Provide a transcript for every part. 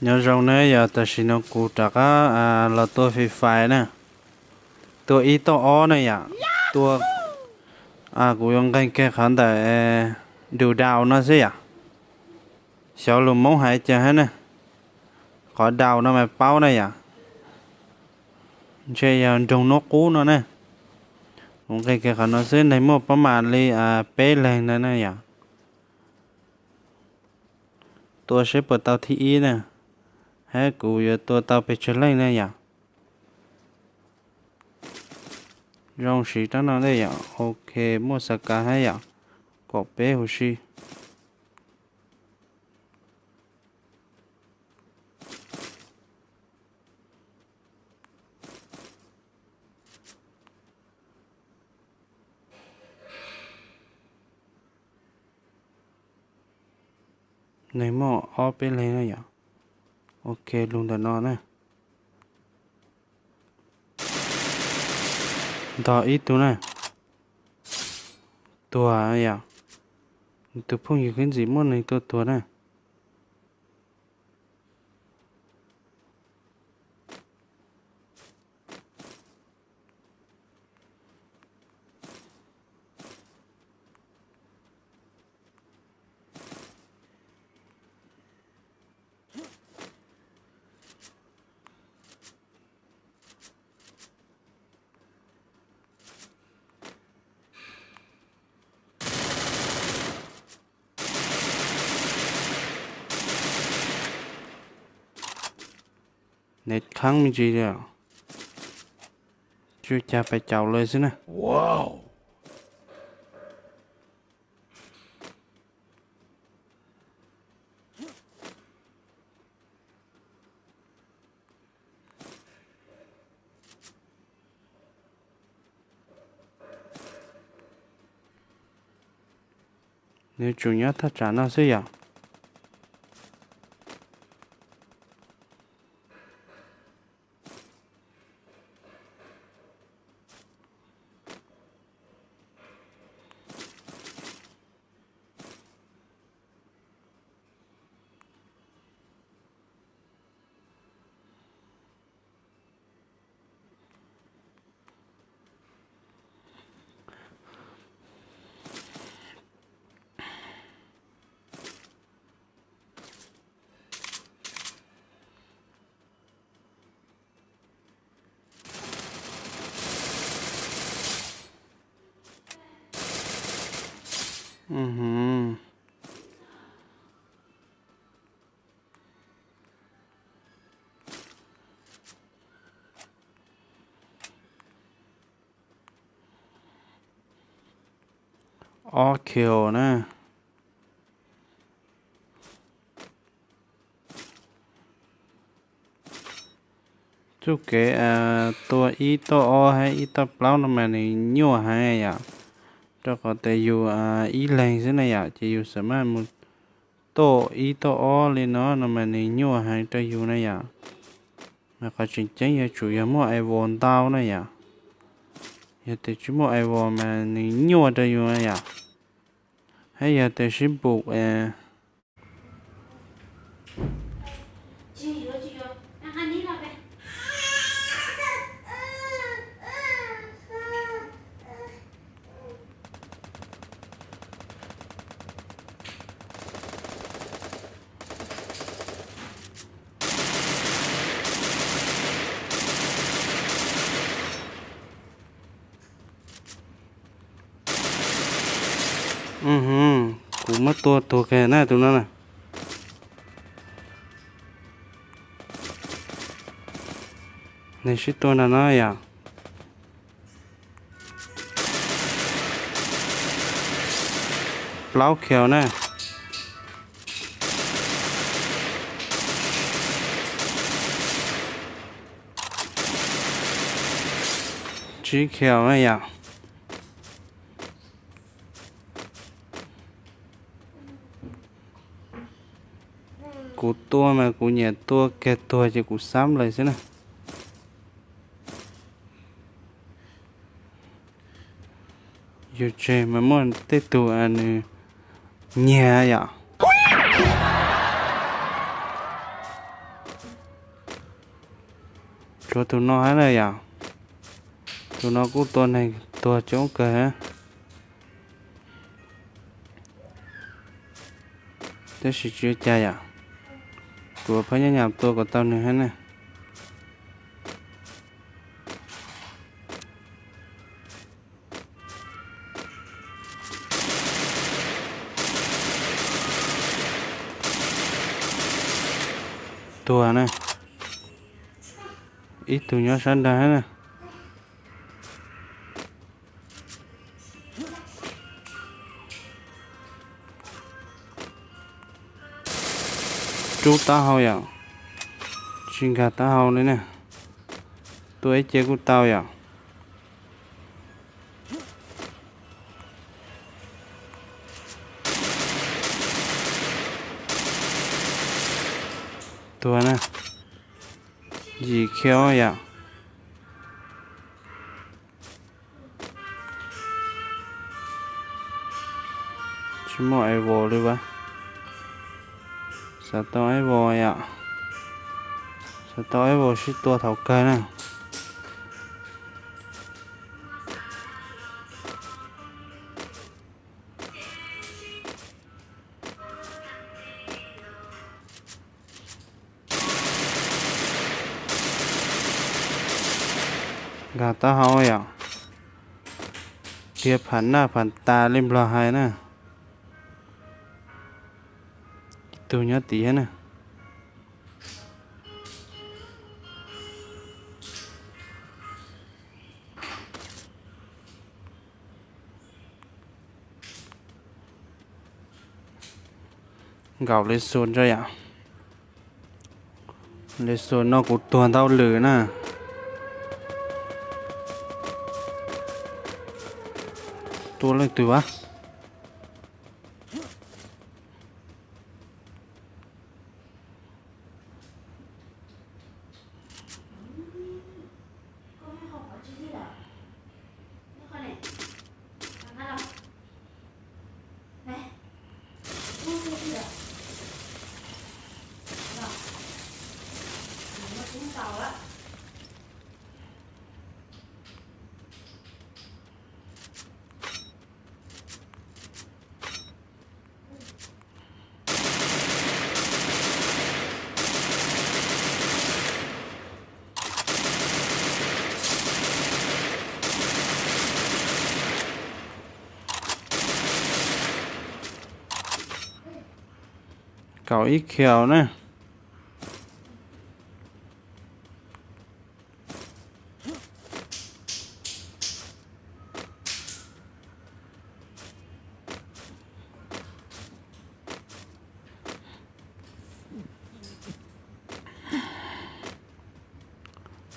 Nyob zoo na yom, tam sim no kuv rov qab los tua Free Fire na. Tua ib toj ob na yom. Tua, kuv yuav nqes kiag qhov ntawm du daus no xwb yom. Xyov lus Hmoob hais cas hab na. Qhov daus no mas paub na yom. Ntshe yog nroog Nub Qub no na. Kuv nqes kiag qhov no xwb, neeg muaj pab mam li peb leeg na na yom. Tua seb puas tau thib ib na, hab kuv yuav tua tau pes tsawg leej na yom. Zoo siv rab no thiab yom. Ok, muaj xav kav hab yom, kaum peb huv si. Neeg muaj ob peb leeg na yom. Ok, lug ntawm no na. Ntog ib tug na. Tuag yom. Tus phooj ywg khib ntxim muab neeg tua tuag na. Net khaab me ntsis li, tsw cag pais caum lawm xwb na. Nws tsum nyob thaj tsam no xwb yom. Ob kill na. Txuj kev tua ib toj ob hab ib toj plaub no mas nws nyuaj heev yom. Rau qhov tias yus ib leeg xwb na yom, ces yus xam maj mus toj ib toj ob li no no mas nws nyuaj heev rau yus na yom. Mas qhov tseem ceeb yuav tsum yog muaj evo ntau na yom. Yog tias tsis muaj evo mas nws nyuaj rau yus na yom. Hab yog tias sib npum Kuv muab tua tuag kiag na tus no na. Nws sib tua nrog no yom. Plaub kill na. Tsib kill na yom. Kuv tua mas kuv nyiam tua kiag tuag ces kuv xab lawm xwb na. Yus tseg mas muaj tej tug nws nyiag yom. Rhuav tus no hab na yom. Tus no kuj tua neeg tuag coob kawg hab. Tab sis tsis ua cas yom. Kuv phab nyab nyam tua kom tau nws hab na. Tuag na. Ib tug nyob sab nrag hab na. Rub taub hau yom. Tsis nkag taub hau li na. Tua ib ce kuj tau yom. Tuag na. Yim khiv yom. Tsis muaj evo li as. Xav tau evo yom. Xav tau evo sib tua thaum kawg na. Nkag taub hau yom. Tiag pham naj pham tas li nplog hais na. Ib tug nyob tid na. Nkaum li xus ntsa yom. Li xus no kuv tuag ntau lwm na. Tua leej twg as? Kaum ib khiaus na.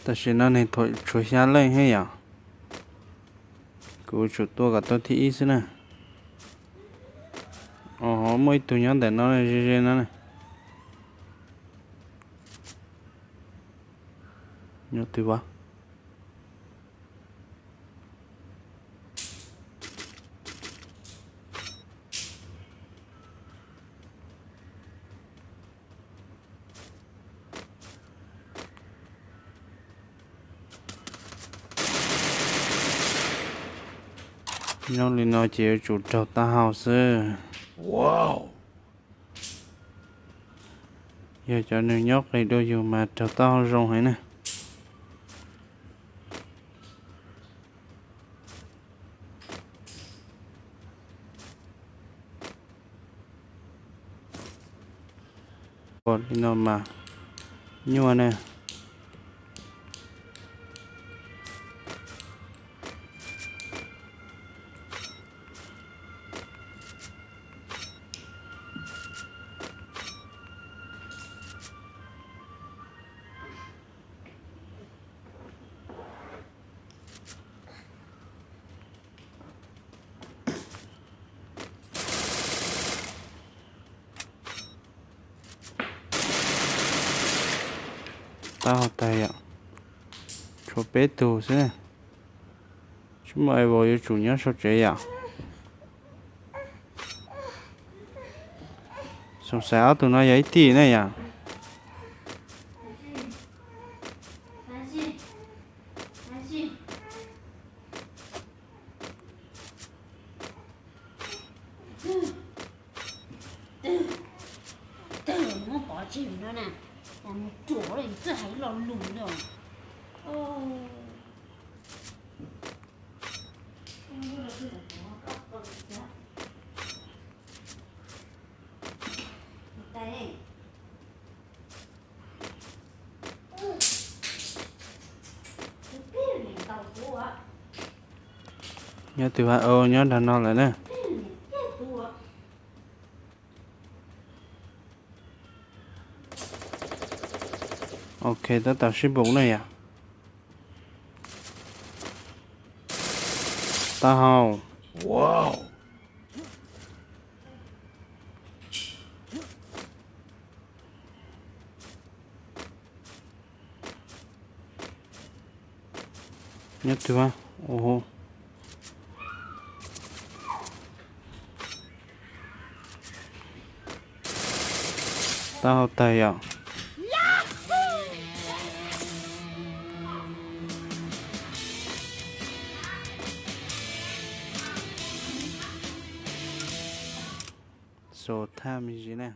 Tam sim no neeg thuam tshuav xya leej thiab yom. Kuv tsum tua kom tau thib ib xwb na. Os, muaj ib tug nyob ntawm no ze ze no na. Nyob twg as? Nyob li no ces yuav tsum raug taub hau xwb. Yog cov nws nyob qis dua yus mas raug taub hau zoo heev na. Ua li no mas nyuaj ne. Taub hau tag yom. Tshuav peb tug xwb. Tsis muaj evo yuav tsum nyob sau tsev yom. Xoom xaiv ob tug no yog ib tij ne yom. Twg, twg muab pov tseg no na, cas mus ruam li txawj hais lo lus no. Nyob twg a? Nyob nram no lawm na. Ok, tab tom sib npaum na yom. Taub hau. Nyob twg a? Taub hau tawg yom. So thaj me ntsis na.